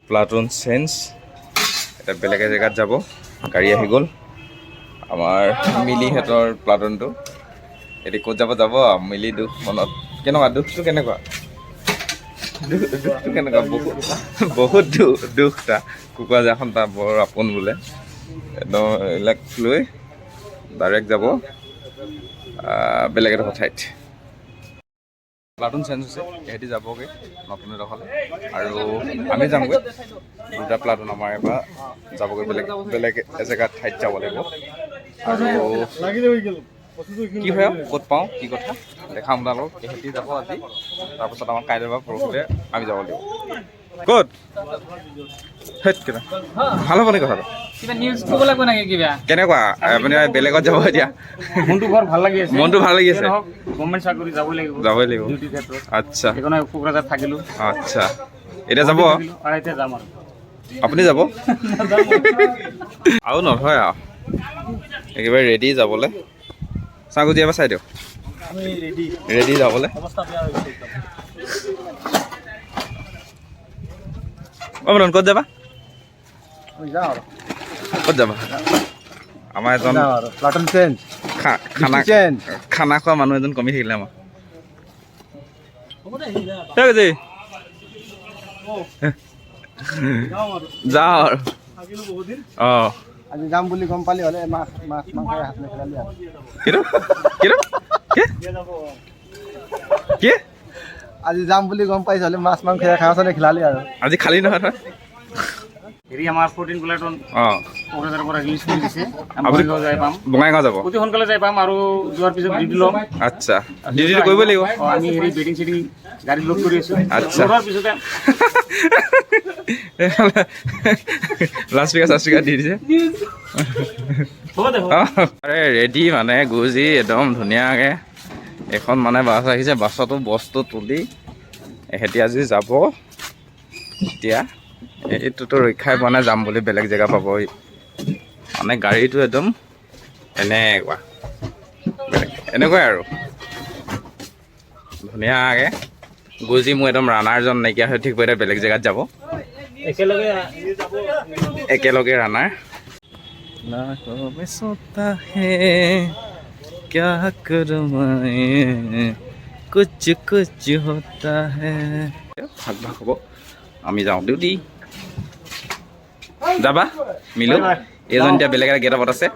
Platoon change, এতিয়া বেলেগ এজেগাত যাব। গাড়ী আহি গ'ল। আমাৰ মিলিহঁতৰ প্লাটুনটো এতিয়া ক'ত যাব যাব আৰু। মিলি দুখ মনত কেনেকুৱা? দুখটো কেনেকুৱা? দুখটো কেনেকুৱা? বহুত বহুত দুখ, দুখ। তাৰ কোকৰাঝাৰখন তাৰ বৰ আপোন বোলে। একদম এইবিলাক লৈ ডাইৰেক্ট যাব বেলেগ এডোখৰ ঠাইত। প্লাটুন চেঞ্জ হৈছে, ইহঁতি যাবগৈ নতুন এডোখৰলৈ আৰু আমি যামগৈ। দুটা প্লাটুন আমাৰ এবাৰ যাবগৈ, বেলেগ বেলেগ এজেগাত ঠাইত যাব লাগিব। আৰু কি হয় আৰু ক'ত পাওঁ, কি কথা দেখাম আপোনালোকক। ইহঁতি যাব আজি, তাৰপাছত আমাৰ কাইলৈ বা পৰহিলৈ আমি যাব লাগিব। ক'ত হেত কেইটা ভাল হ'ব নেকি কথাটো? কিবা নিউজ ক'ব লাগিব নেকি কিবা? কেনেকুৱা, আপুনি বেলেগত যাব এতিয়া? মনটো বৰ ভাল লাগি আছে। মনটো ভাল লাগি আছে? গভৰ্ণমেণ্ট চাকৰি যাবই লাগিব। যাবই লাগিব। ডিউটিৰ ক্ষেত্ৰত। সেইকাৰণে কোকৰাঝাৰ থাকিলো। আচ্ছা, এতিয়া যাব? থাকিলো আৰু এতিয়া যাম আৰু। আপুনি যাব আৰু নধৰে আৰু, একেবাৰে ৰেডি যাবলৈ। চাগুজি এবাৰ চাই দিয়ক। আমি ৰেডি। ৰেডি যাবলৈ। অৱস্থা বেয়া হৈ গৈছে একদম। অ মদন, ক'ত যাবা? যাওঁ আৰু। ক'ত যাবা? আমাৰ এজন যাওঁ আৰু, প্লাটুন চেঞ্জ। খানা চেঞ্জ। খানা খোৱা মানুহ এজন কমি থাকিলে আমাৰ। ঠিক আছে, যাওঁ আৰু। অঁ। আজি যাম বুলি গম পালি হ'লে মাছ মাছ মাংস হাত নেখেলালি আৰু। কিটো কিটো কি কি? আজি যাম বুলি গম পাইছ হ'লে মাছ মাংস খানা চানা খিলালি আৰু। আজি খালী নহয় তই? হেৰি, আমাৰ 14 প্লাটুন কোকৰাঝাৰৰ পৰা ৰিলিজ কৰি দিছে। আমি আপুনি- বঙাইগাঁও যাই পাম। বঙাইগাঁও যাব। অতি সোনকালে যাই পাম আৰু যোৱাৰ পিছত ডিউটি ল'ম। আচ্ছা, ডিউটিটো কৰিব লাগিব। অঁ, আমি হেৰি বেডিং চেডিং গাড়ীত লোড কৰি আছোঁ। আচ্ছা। লোড হোৱাৰ পিছতে এইফালে লাউড স্পীকাৰ দি দিছে। হ'ব দে, হ'ব। আৰে ৰেডি মানে গুজি একদম ধুনীয়াকৈ এখন মানে বাছ আহিছে। বাছতো বস্তু তুলি এহেঁতি আজি যাব। এতিয়া এইটোতো ৰক্ষাই পোৱা নাই, যাম বুলি বেলেগ জেগা পাব। মানে গাড়ীটো একদম এনেকুৱা বেলেগ এনেকুৱাই আৰু ধুনীয়াকৈ গুজি মোৰ একদম ৰানাৰজন নাইকিয়া হৈ থাকিব। এতিয়া বেলেগ জেগাত যাব। একেলগে। একেলগে ৰানাৰ। लाखों में सोता है, क्या करूं मैं, कुछ कुछ होता है। ভাগ ভাগ হ'ব। আমি যাওঁ ডিউটি। যাবা মিলু? এইজন এতিয়া বেলেগ এটা গেটআপত আছে।